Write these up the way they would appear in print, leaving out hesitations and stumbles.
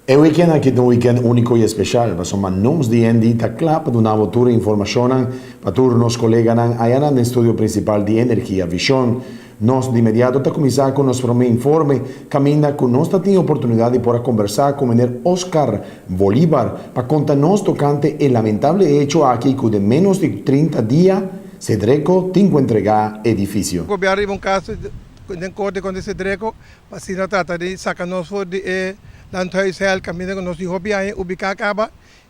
E weekend aki ta un weekend unico y especial, pasobra nos di ND ta cla pa duna bo tur e informacionnan pa tur nos coleganan ayanan den studio principal di Energia Vision. Nos di inmediato ta cuminsa cu nos prome informe, caminda cu nos ta tin e oportunidad di por a combersa cu meneer Oscar Bolivar pa conta nos tocante e lamentable hecho aki cu den menos di 30 dia Sedreko tin cu entrega edificio. Gobierno riba un caso den corte contra Sedreko Pa asina trata di saka nos for di e landhuis hel kaminda ku nos di hopi aña ubiká kaba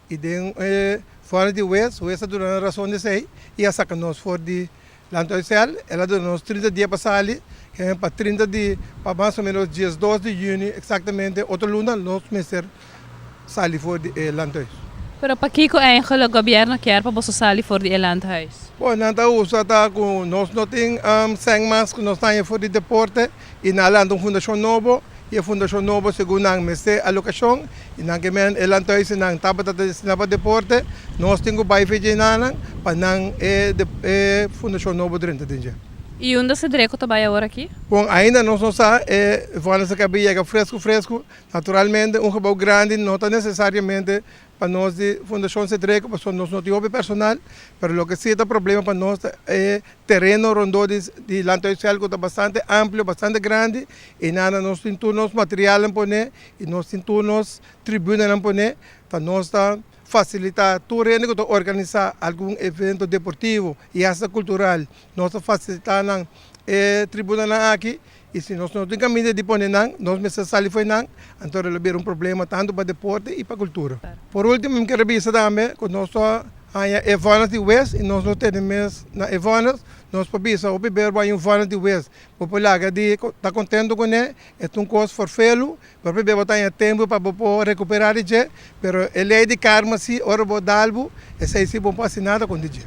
i den e fòrma di hues, hues a duna nan rason di esei i a saka nos for di landhuis hel. El a duna nos 30 dia pa sali, pa 30 di pa mas o menos 12 di yüni eksaktamente otro luna nos mester sali for di e landhuis. Pero pakiko eigenlijk gobierno kier pa boso sali for di e landhuis? Bon, nan ta usa ta ku nos no tin sèn mas ku nos taña for di deporte i nan a lanta un fundashon nobo i e fundashon nobo segun nan mester alokashon i nan ke men e landhuis nan tabata ta destiná pa deporte, nos tin ku bai fe dje nan pa nan e e fundashon nobo drenta den dje. I unda Sedreko ta bai awor aki? Bon, ainda nos no sa, e vònes a kaba yega fresku fresku. Naturalmente un gebou grandi no ta necesariamente pa nos di Fundacion Sedreco pasobra nos no tin hopi personal, pero loke si ta problema pa nos ta e tereno rondó di di Landhuisveld cu ta bastante amplio, bastante grandi y nada nos tin tur nos materialnan pone y nos tin tur nos tribunanan pone pa nos ta facilita tur hende cu ta organisa algun evento deportivo y hasta cultural nos ta facilita nan e tribunanan aki. I si nos no tin kaminda di pone nan, nos mester sali fo'i nan, anto lo bira un problema tantu pa deporte i pa kultura. Por ultimo mi kere bisa tambe ku nos ta haña e vònes di wes i nos no tene mes na e vònes, nos por bisa hopi ber bo haña un vònes di wes, bo por laga di ta kontentu kuné, e ta un kos forfelu, pero hopi ber bo ta haña tempu pa bo por rekuperá di dje, pero e lei di karma si ora bo dal bo, esei si bo no por hasi nada kontra dje.